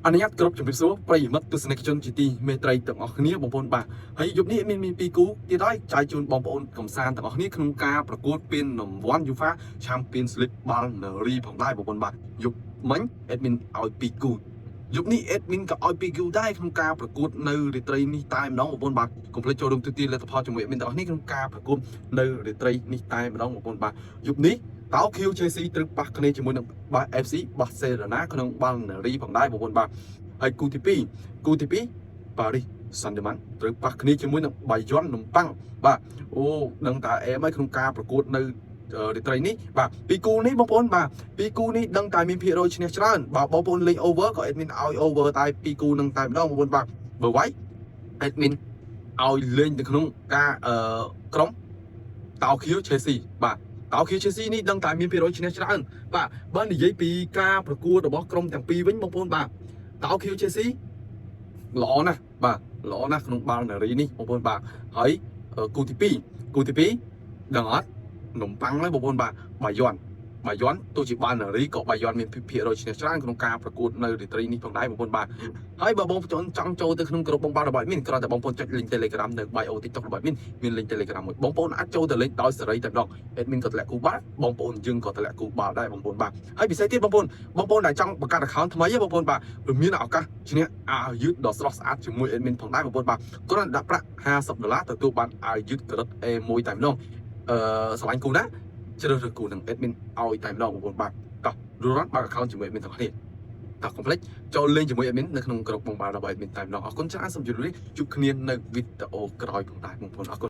អនុញ្ញាតគ្រប់ជំរាបសួរប្រិយមិត្តទស្សនិកជនជាទីមេត្រីទាំងអស់គ្នាបងប្អូនបាទហើយយប់នេះមានមានពីរគូទៀតហើយចែកជូនបងប្អូនកំសាន្តទាំងអស់គ្នាក្នុងការប្រកួតពានរង្វាន់ UEFA Champions League បាល់នារីផងដែរបងប្អូនបាទយប់មិញ admin ឲ្យពីរគូយប់នេះ admin ក៏ឲ្យពីរគូដែរក្នុងការប្រកួតនៅរាត្រីនេះតែម្ដងបងប្អូនបាទកុំភ្លេចចូលរួមទស្សទាយលទ្ធផលជាមួយ admin ទាំងអស់គ្នាក្នុងការប្រកួតនៅរាត្រីនេះតែម្ដងបងប្អូនបាទយប់នេះតោ QJC ត្រូវប៉ះគ្នាជាមួយនឹងបា FC បាសេឡូណាក្នុងបាល់នារីផងដែរបងប្អូនបាទហើយគូទី2គូទី2ប៉ារីសសាន់ដេម៉ាន់ត្រូវប៉ះគ្នាជាមួយនឹងបាយ័ននំប៉័ងបាទអូដឹងតាអែមហើយក្នុងការប្រកួតនៅរាត្រីនេះបាទពីរគូនេះបងប្អូនបាទពីរគូនេះដឹងតែមានភាគរយឈ្នះច្រើនបើបងប្អូនលេង over ក៏ admin ឲ្យ over តែពីរគូនឹងតែម្ដងបងប្អូនបាទបើវាយ admin ឲ្យលេងទៅក្នុងការអឺក្រុមតោខៀវ Chelsea បាទតោខៀវ Chelsea នេះដឹងតែមានភាគរយឈ្នះច្រើនបាទបើនិយាយពីការប្រកួតរបស់ក្រុមទាំងពីរវិញបងប្អូនបាទតោខៀវ Chelsea ល្អណាស់បាទល្អណាស់ក្នុងបាល់នារីនេះបងប្អូនបាទហើយគូទី2គូទី2ដឹងអត់នំប៉័ងហ្នឹងបងប្អូនបាទបាយ័នបាយ័នទោះជាបាល់នារីក៏បាយ័នមានភាគរយឈ្នះច្រើនក្នុងការប្រកួតនៅរាត្រីនេះផងដែរបងប្អូនបាទហើយបើបងប្អូនចង់ចូលទៅក្នុងក្រុមបងបាល់របស់ admin គ្រាន់តែបងប្អូនចុច link Telegram នៅ bio TikTok របស់ admin មាន link Telegram មួយបងប្អូនអាចចូលទៅលេងដោយសេរីតែម្ដង admin ក៏តម្លាក់គូបាល់បងប្អូនយើងក៏តម្លាក់គូបាល់ដែរបងប្អូនបាទហើយពិសេសទៀតបងប្អូនបងប្អូនដែលចង់បង្កើត account ថ្មីបងប្អូនបាទវាមានឱកាសឈ្នះអាវយឺតដ៏ស្រស់ស្អាតជាមួយ admin ផងដែរបងប្អូនបាទគ្រាន់តែដាក់ប្រាក់50ដុល្លារទទួលបានអាវយឺតក្រឹត A1 តែម្ដងអឺស្រឡាញ់គូណាជ្រើសរើសគូនឹង admin ឲ្យតែម្ដងបងប្អូនបាទតោះរួចរាល់បើក account ជាមួយ admin ទាំងគ្នាតោះកុំភ្លេចចូលលេងជាមួយ admin នៅក្នុងក្រុមបងបាល់របស់ admin តែម្ដងអរគុណច្រើនសូមជម្រាបលាជួបគ្នានៅវីដេអូក្រោយផងដែរបងប្អូនអរគុណ។